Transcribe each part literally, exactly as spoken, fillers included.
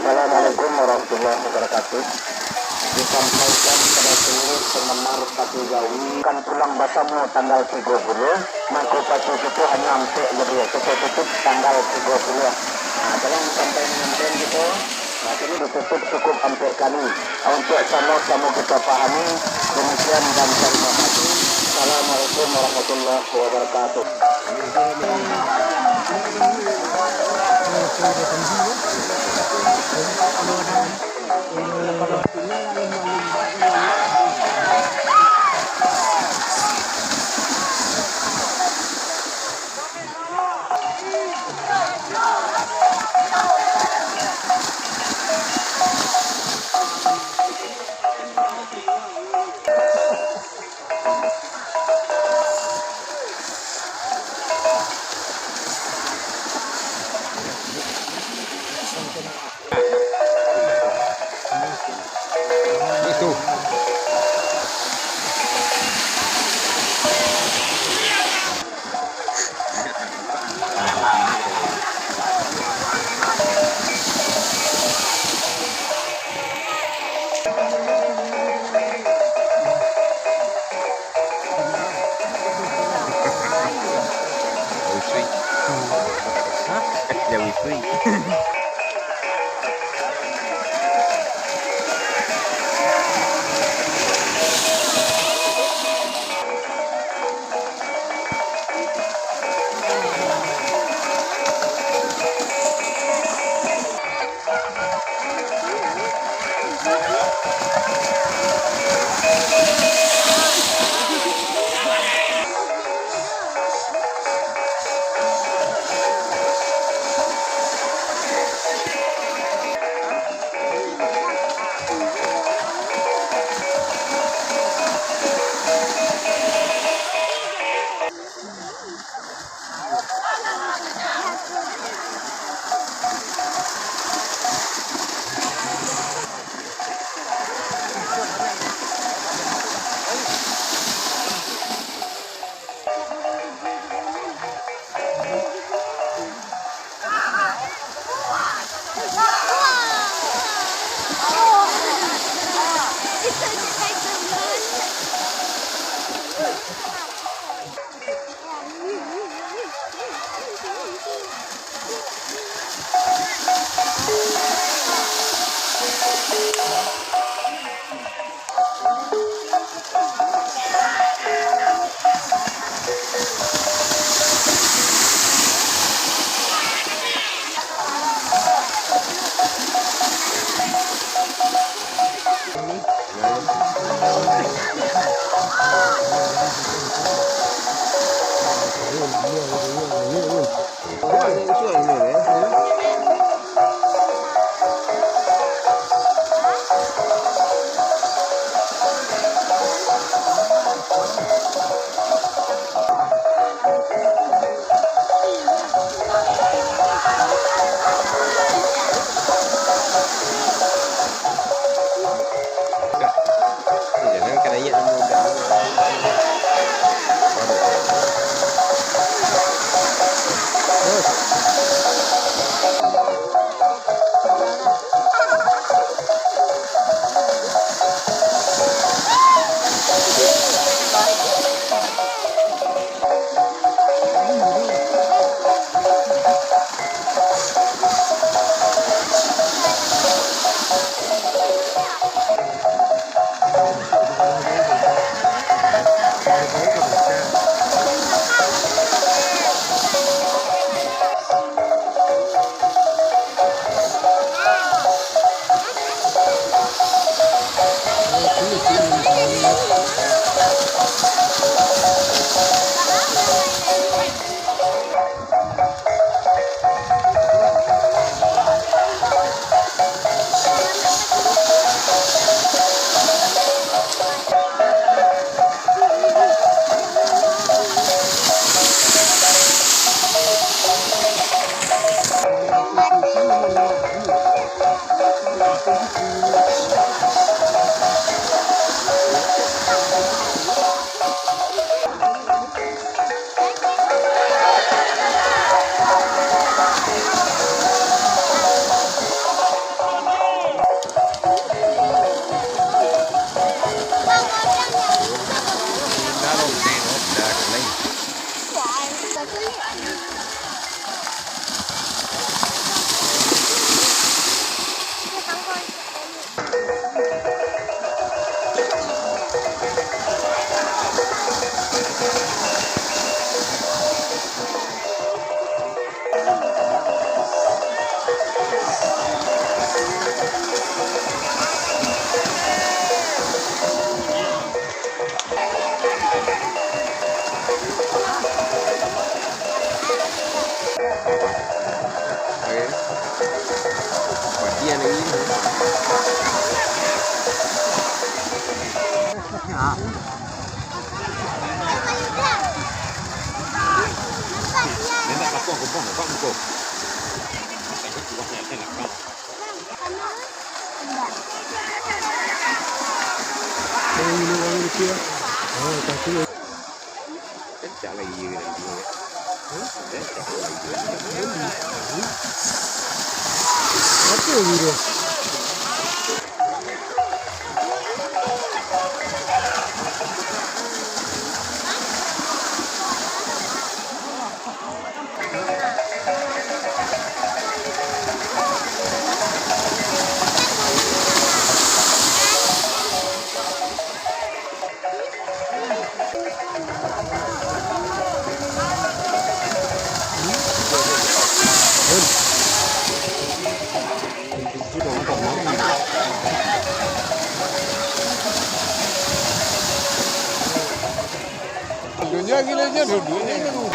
Assalamualaikum warahmatullahi wabarakatuh. Disampaikan pada seluruh penggemar Patu Jawi, akan pulang basamo tanggal tigo puluh, mangko Patu kito hanyo ampek, jadi kito tutup tanggal tigo puluh. Nah, jalan sampai dengan band kito, nah, kini ditutup cukup ampek kali. Untuk samo-samo kito pahami, demikian dan tarimo kasih. Assalamualaikum warahmatullahi wabarakatuh. Wifi. Hah? Ada wifi. Dunia gila je, dunia gila.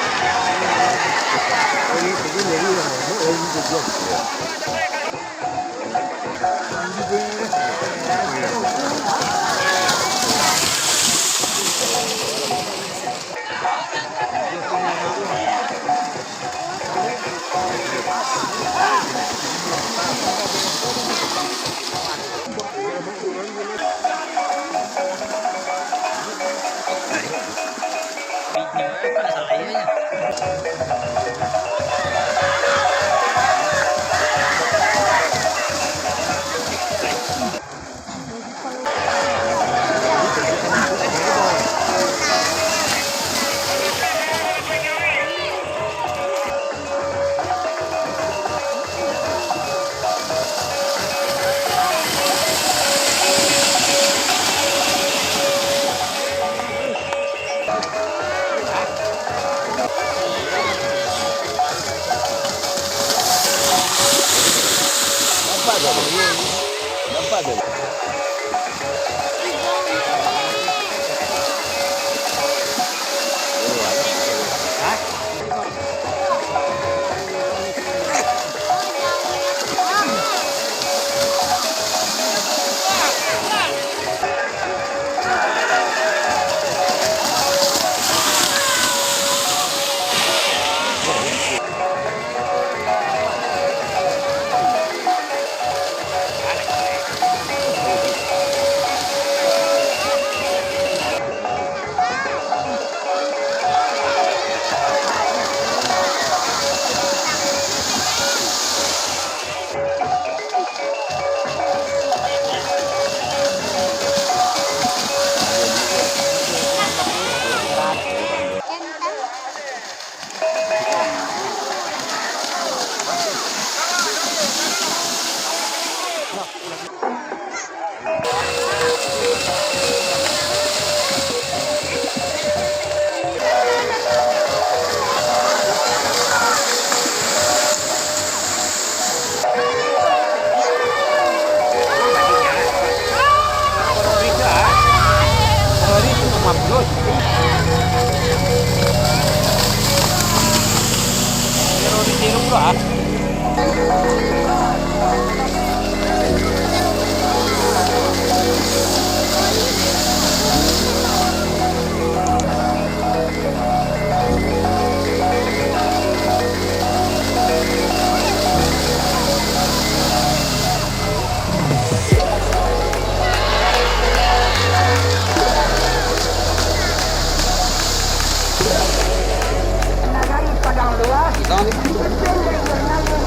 Nagari Padang Luas,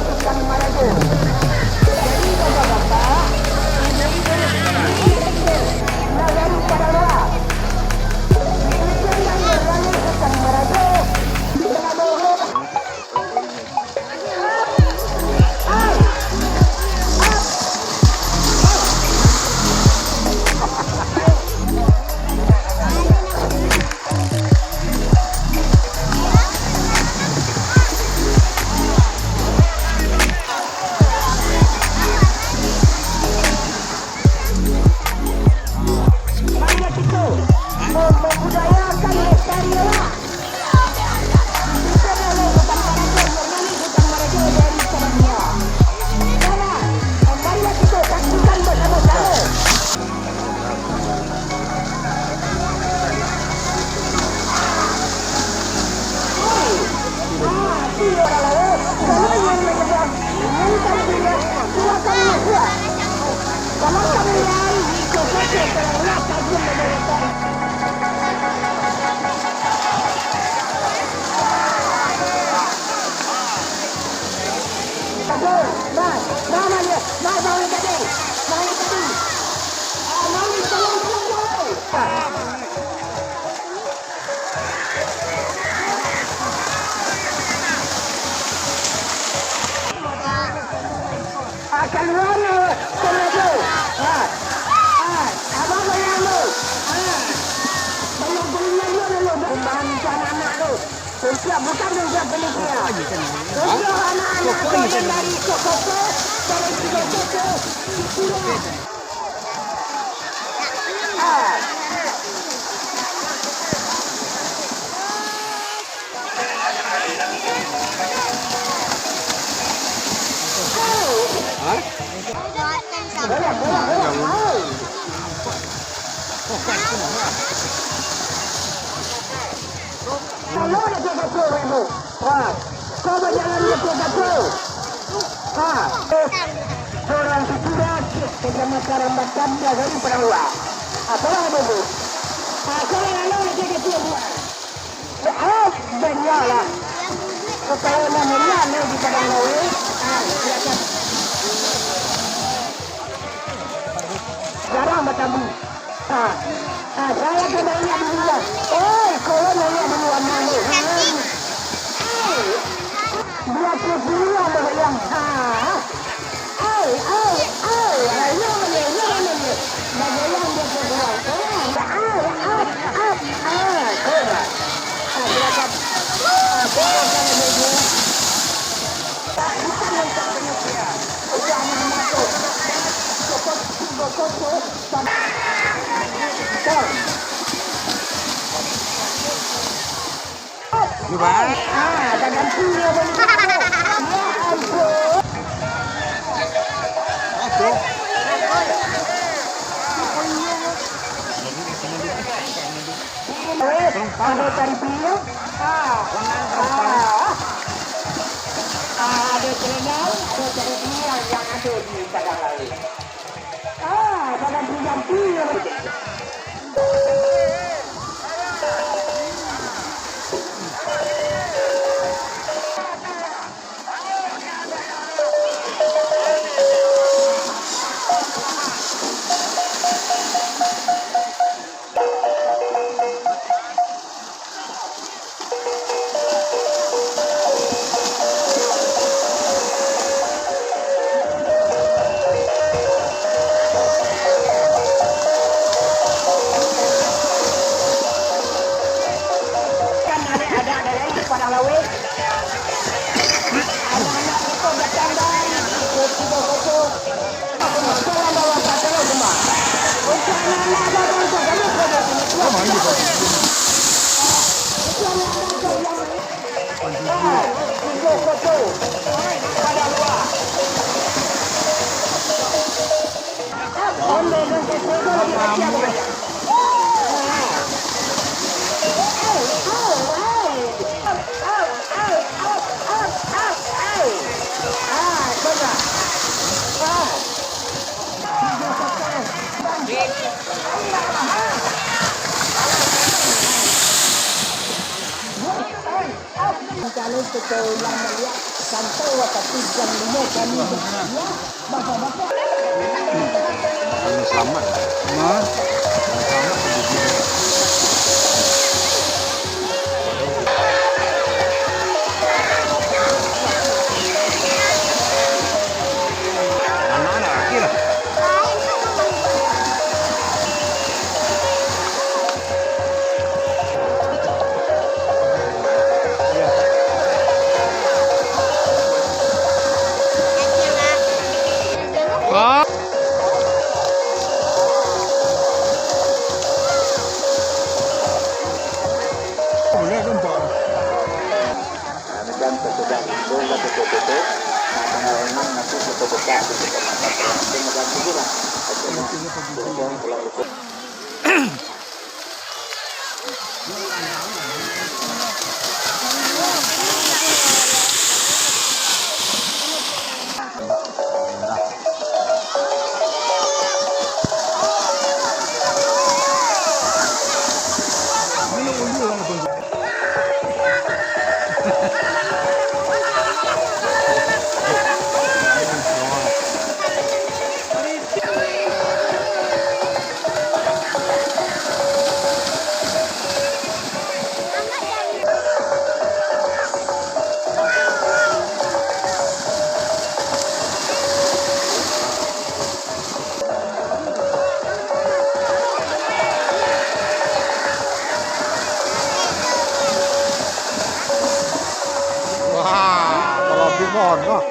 Sultan Marajo. Jadi, Ah, kaluar lo, komedo. Ah, ah, abang bayang lo. Ah, bayang kuliah lo, lo, lo. Kumbahan tu anak-anak lo. Untuak bukan untuak panitia. Untuak anak-anak lo dari Sokoto, dari Sidoarjo, Sipuro. Ah. Kalau ada kau ibu, ha, kau bajalan di kota tu, ha, orang Sipura, Kecamatan Rambatan, dari Penangguan. Apalah ibu? Ha, kalau ada kau ibu. Ah, banyak lah. Kekawanan meriah ni di Padang Lawik. Ah, silakan. Jarang batamu. Ah, ah, saya kan banyak dulu lah. Oi, kawan banyak dulu amal ni. Hmm. Oi, dua puluh dua lah yang. Ah. Au, au, au, ayo, ayo, ayo, ayo. Bagoyang dia ke bawah. Oh, au, au, au, au, coba. Ah, silakan. Ah, silakan, ibu. Tak, bukan yang tak benar. Itu anak-anak tu. Cukup, cukup, cukup. Stop. Yo, Bang. Ah, dah ganti dia balik. Ya ampun. Aduh. Eh, ada tari piu. Ah. Ah. Ah, ada selendang, ada tari piu yang ada di Padang Lawik. Ah, pada diganti. Kan anak-anak dari Padang Lawik, anak-anak kita datang dari Kota Bogor. Kalau kita ulang melihat sampai waktu jam lima kami bersedia, bapak-bapak. Selamat. Nah. Anak-anak lagi lah.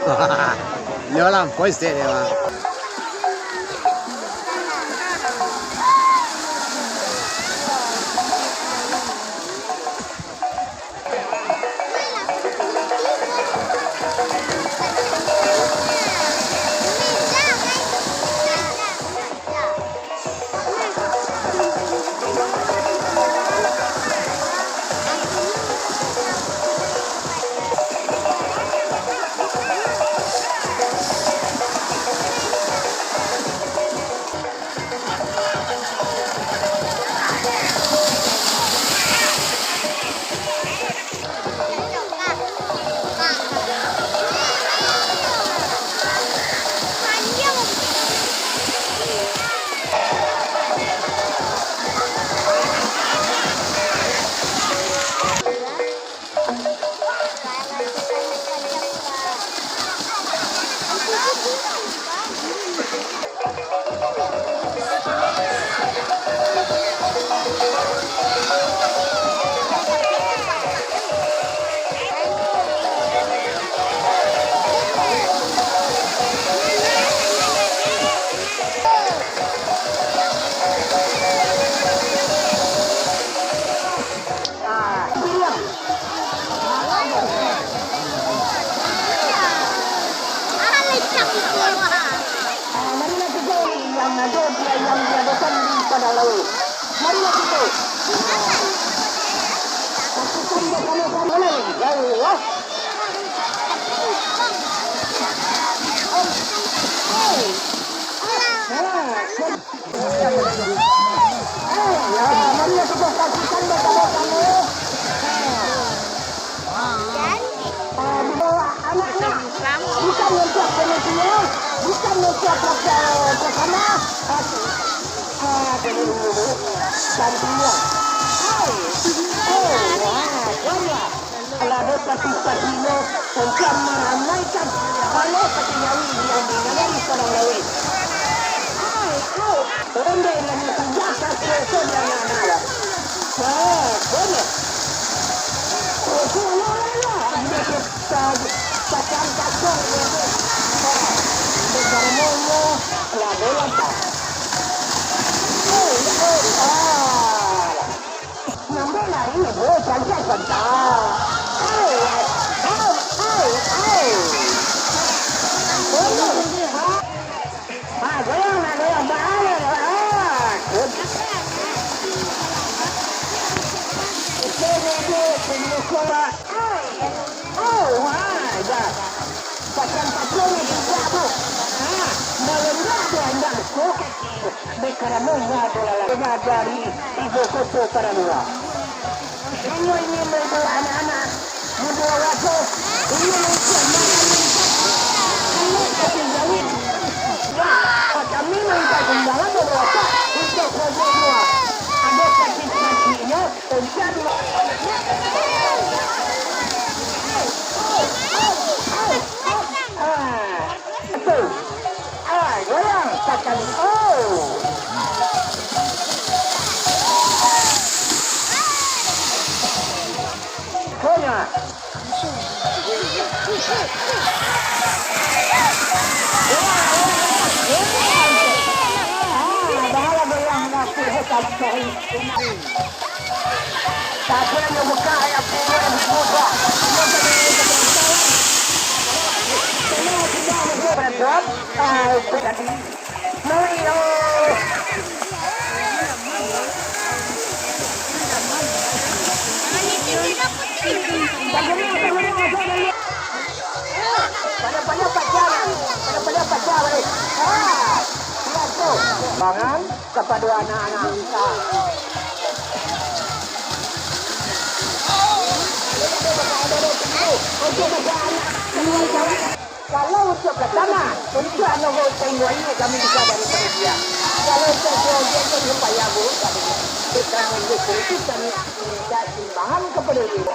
Nyo lah, poin stek dia, Bang. Marilah kita yang diadakan di padang laut. Marilah kita. Lakukan bersama-sama. Ya Allah. Lah dapati sadinyo, untuak maramaikan palo pati jawi yang di nagari Padang Laweh. Hai, au, ondeh nan disajiakan suasana nan alam. Wah, bener. Oke, lah, lah, lah. Ambil kita pakan kasar, ya. Wah, besar momo, lah, bola, Pak. Oh, oh, ah. Nambah lai, bo, cantik, cantik. Au, au, au, au. Bodoh. Ha? Ha, goyang lah, goyang. Bahaya lah. Ha. Oke, oke, oke. Penyukur lah. Au, au, ha, dah. Pakan-pakan ni tidak, bu. Ha, malam dah, bu, anda. Oke. Dek karano nyo adolah dari ibu koto Karanua. Inyo ingin maibo anak-anak mudo raso, inyo maibo anak-anak anak kecil jauh. Kami maibo sumbangan mudo raso untuak projek dua. Ado kaki-kakinyo, untuak dua. Ah. Satu. Ah, goyang sakali. Oh. Goyang. Ah, bahala goyang nasi sekali. Banyak-banyak pacar, banyak-banyak pacar balik. Ah, iya tu. Bangan. Kapado anak-anak kita. Kalau untuk ke sana, untuk anu tengok ini kami bisa dari panitia. Kalau untuk dia, dia, dia supaya buruk kami. Keterangan dia sedikit kami minta sumbangan kepada dia.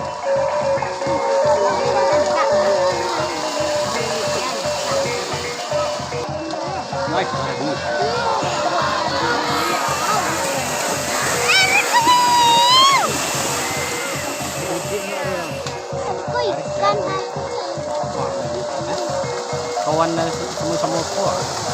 Kawan lah, samo-samo ko.